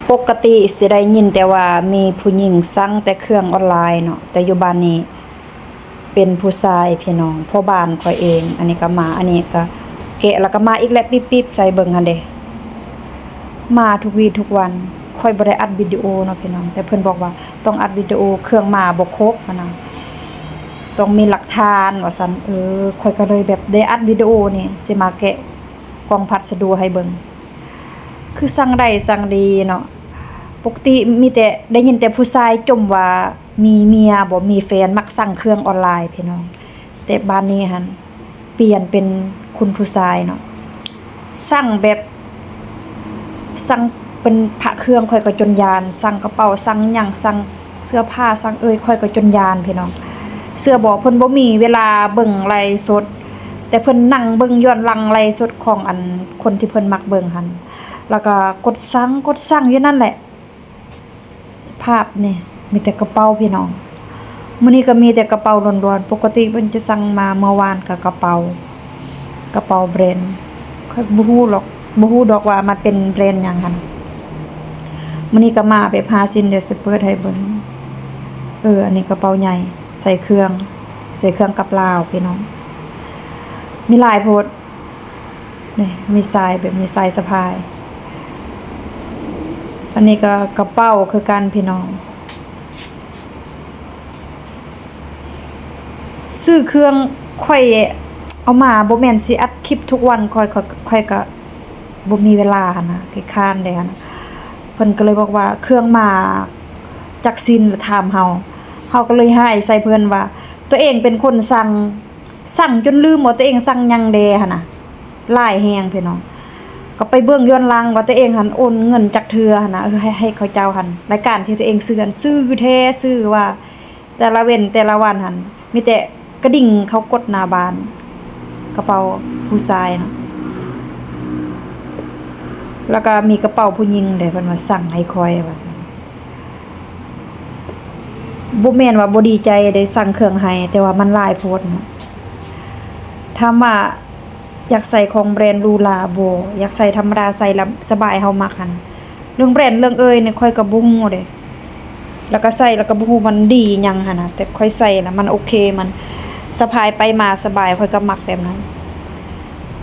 ປົກກະຕິຊິໄດ້ຍິນແຕ່ວ່າມີຜູ້ຍິງສັ່ງແຕ່ເຄື່ອງອອນລາຍເນາະ, ແຕ່ຢູ່ບ້ານນີ້ເປັນຜູ້ຊາຍພີ່ນ້ອງ, ພໍ່ບ້ານຂ້ອຍເອງ. ອັນນີ້ກໍມາ, ອັນນີ້ກໍແກະແລ້ວກໍມາອີກແຫຼະ, ປິບໆໃສ່ເບິ່ງຫັ້ນເດ. ມາທຸກວີທຸກວັນ, ຂ້ອຍບໍ່ໄດ້ອັດວິດີໂອເນາະພີ່ນ້ອງ, ແຕ່ເພິ່ນບອກວ່າຕ້ອງອັດວິດີໂອ, ເຄື່ອງມາບໍ່ຄົບຫັ້ນນະ, ຕ້ອງມີຫຼັກຖານວ່າຊັ້ນ. ເອີ ຂ້ອຍກໍເລີຍແບບໄດ້ອັດວິດີໂອນີ້, ຊິມາແກະກ່ອງພັດສະດຸໃຫ້ເບິ່ງ. ຄືສັ່ງໄດ້ສັ່ງດີເນາະ. ປົກກະຕິມີແຕ່ໄດ້ຍິນແຕ່ຜູ້ຊາຍຈົ່ມວ່າມີເມຍບໍ່ມີແຟນມັກສັ່ງເຄື່ອງອອນລາຍພີ່ນ້ອງ, ແຕ່ບາດນີ້ຫັ້ນປ່ຽນເປັນຄຸນຜູ້ຊາຍເນາະ, ສັ່ງແບບ ສັ່ງເປັນພະເຄື່ອງ ຂ້ອຍກໍຈົນຢ້ານ, ສັ່ງກະເປົາ ສັ່ງຫຍັງ ສັ່ງເສື້ອຜ້າ ສັ່ງ ເອີຍ ຂ້ອຍກໍຈົນຢ້ານພີ່ນ້ອງ. ເຊື່ອບໍ່ ເພິ່ນບໍ່ມີເວລາເບິ່ງໄລຟ໌ສົດ, ແຕ່ເພິ່ນນັ່ງເບິ່ງຍ້ອນຫຼັງໄລຟ໌ສົດຂອງອັນຄົນທີ່ເພິ່ນມັກເບິ່ງຫັ້ນ, ແລ້ວກໍກົດສັ່ງ ກົດສັ່ງຢູ່ນັ້ນແຫຼະ. ສະພາບນີ້ມີແຕ່ກະເປົາພີ່ນ້ອງ, ມື້ນີ້ກໍມີແຕ່ກະເປົາລ້ວນໆ. ປົກກະຕິເພິ່ນຈະສັ່ງມາ, ເມື່ອວານກໍກະເປົາ ກະເປົາແບຣນ ຂ້ອຍບໍ່ຮູ້ດອກ ບໍ່ຮູ້ດອກວ່າມັນເປັນແບຣນຫຍັງຫັ້ນ. ມື້ນີ້ກໍມາແບບຫ້າຊິ້ນ, ດຽວຊິເປີດໃຫ້ເບິ່ງ. ເອີ ອັນນີ້ກະເປົາໃຫຍ່ ໃສ່ເຄື່ອງ ໃສ່ເຄື່ອງກັບລາວພີ່ນ້ອງ, ມີຫຼາຍໂພດ. ນີ້ ມີສາຍແບບນີ້ ສາຍສະພາຍ. ອັນນີ້ກໍກະເປົາຄືກັນພີ່ນ້ອງ. ຊື້ເຄື່ອງ ຂ້ອຍເອົາມາ ບໍ່ແມ່ນຊິອັດຄລິບທຸກວັນ, ຂ້ອຍ ຂ້ອຍ ຂ້ອຍກໍບໍ່ມີເວລາຫັ້ນນະ, ຂີ້ຄ້ານເດ້ຫັ້ນນະ. ເພິ່ນກໍເລີຍບອກວ່າເຄື່ອງມາຈັກຊິ້ນ ແລ້ວຖາມເຮົາ, ເຮົາກໍເລີຍຮ້າຍໃສ່ເພິ່ນວ່າ ຕົວເອງເປັນຄົນສັ່ງ ສັ່ງຈົນລືມວ່າຕົວເອງສັ່ງຫຍັງແດ່ຫັ້ນນະ, ຫຼາຍແຮງພີ່ນ້ອງ. ກໍໄປເບິ່ງຍ້ອນຫຼັງວ່າຕົວເອງຫັ້ນໂອນເງິນຈັກເທື່ອຫັ້ນນະ, ເອີ ໃຫ້ ໃຫ້ເຂົາເຈົ້າຫັ້ນ. ລາຍການທີ່ຕົວເອງຊື້ຫັ້ນ ຊື້ແທ້ ຊື້ວ່າແຕ່ລະເວັນແຕ່ລະວັນຫັ້ນ ມີແຕ່ກະດິ່ງເຂົາກົດໜ້າບ້ານ, ກະເປົາຜູ້ຊາຍເນາະ, ແລ້ວກໍມີກະເປົາຜູ້ຍິງເດ້ ເພິ່ນວ່າສັ່ງໃຫ້ຂ້ອຍວ່າຊັ້ນ. ບໍ່ແມ່ນວ່າບໍ່ດີໃຈໄດ້ສັ່ງເຄື່ອງໃຫ້, ແຕ່ວ່າມັນຫຼາຍໂພດເນາະ. ຖາມວ່າຢາກໃສ່ຂອງແບຣນຫຼູຫຼາບໍ່? ຢາກໃສ່ທຳມະດາ, ໃສ່ແລ້ວສະບາຍ ເຮົາມັກຫັ້ນນະ. ເລື່ອງແບຣນເລື່ອງເອີຍນີ້ ຂ້ອຍກໍບໍ່ຮູ້ເດ້, ແລ້ວກໍໃສ່ແລ້ວກໍບໍ່ຮູ້ມັນດີຫຍັງຫັ້ນນະ, ແຕ່ຂ້ອຍໃສ່ແລ້ວມັນໂອເຄ, ມັນສະພາຍໄປມາສະບາຍ, ຂ້ອຍກໍມັກແບບນັ້ນ.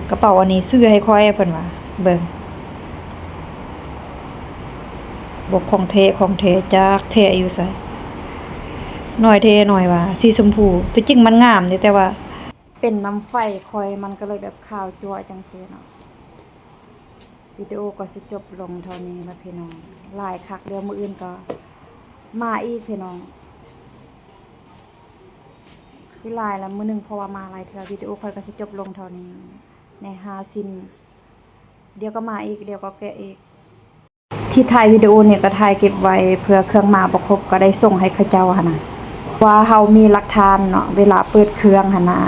ກະເປົາອັນນີ້ຊື້ໃຫ້ຂ້ອຍ ເພິ່ນວ່າ, ເບິ່ງ ບໍ່ຂອງແທ້ ຂອງແທ້ ຈັກແທ້ຢູ່ໃສ? ນ້ອຍແທ້ນ້ອຍວ່າ ສີຊົມພູ, ທີ່ຈິງມັນງາມເດ້ ແຕ່ວ່າເປັນນຳໄຟຂ້ອຍ ມັນກໍເລີຍແບບຂາວຈັ້ວະຈັ່ງຊີ້ເນາະ. ວິດີໂອກໍຊິຈົບລົງເທົ່ານີ້ລະພີ່ນ້ອງ, ຫຼາຍຄັກ, ດຽວມື້ອື່ນກໍມາອີກພີ່ນ້ອງ. ຄືຫຼາຍລະມື້ໜຶ່ງ ເພາະວ່າມາຫຼາຍເທື່ອ. ວິດີໂອຂ້ອຍກໍຊິຈົບລົງເທົ່ານີ້ໃນຫ້າຊິ້ນ, ດຽວກໍມາອີກ, ດຽວກໍແກະອີກ. ທີ່ຖ່າຍວິດີໂອນີ້ກໍຖ່າຍເກັບໄວ້ ເພື່ອເຄື່ອງມາບໍ່ຄົບກໍໄດ້ສົ່ງໃຫ້ເຂົາເຈົ້າຫັ້ນນະ, ວ່າເຮົາມີຫຼັກຖານເນາະ ເວລາເປີດເຄື່ອງຫັ້ນນະ.